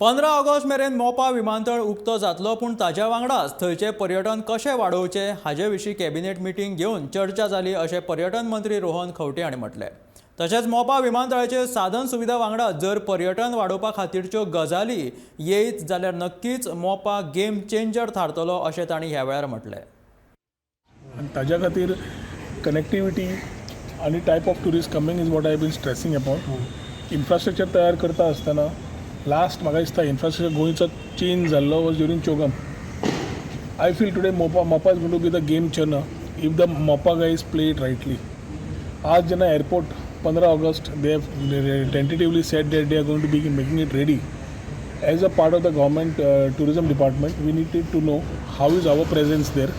15 August मेरेन मोपा विमानतळ उक्तो जातलो, पूण ताज्या वांगडाच थंयचें पर्यटन कशें वाडोवचें हाजे विशीं कॅबिनेट मिटींग घेवन चर्चा जाली, अशें पर्यटन मंत्री रोहन खंवटे हांणी म्हटलें. तशेंच मोपा विमानतळाचेर साधन सुविधा वांगडा जर पर्यटन वाडोवपा खातीरच्यो गजाली येयत जाल्यार नक्कीच मोपा गेम चेंजर थारतलो, अशें तांणी ह्या वेळार म्हटलें. आनी ताज्या खातीर कनेक्टिविटी आनी type of tourist coming is what I been stressing upon. Infrastructure तयार करता आसतना लास्ट म्हाका दिसता इन्फ्रास्ट्रक्चर गोंयचो चेंज जाल्लो was during CHOGM. I feel today Mopa is going to be the game changer if the Mopa guys play it rightly. आज जेन्ना airport 15 August they have tentatively said that they are going to be making it ready, as a part of the government tourism department, we needed to know how is our presence there,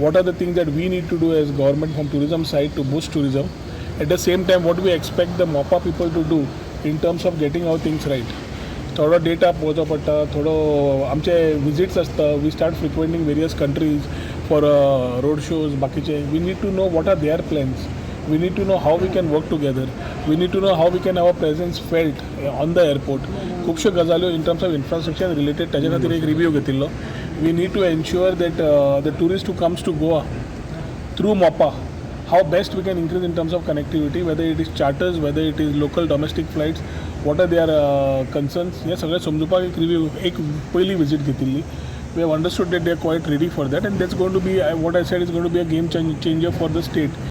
what are the things that we need to do as government from tourism side to boost tourism. At the same time, what we expect the Mopa people to do in terms of getting our things right. थोडो data पळोवचो पडटा, थोडो आमचे visits आसता, we start frequenting various countries for road shows बाकीचे. We need to know what are their plans, we need to know how we can work together, we need to know how we can have a presence felt on the airport. खुबश्यो गजाल्यो in terms of infrastructure related, ताच्या खातीर एक review घेतिल्लो. We need to ensure that the tourist who comes to Goa through Mopa, how best we can increase in terms of connectivity, whether it is charters, whether it is local domestic flights, what are their concerns, हे सगळें समजुपाक एक review, एक पयली visit घेतिल्ली. We have understood that they are quite ready for that, and that's going to be, what I said, is going to be a game changer for the state.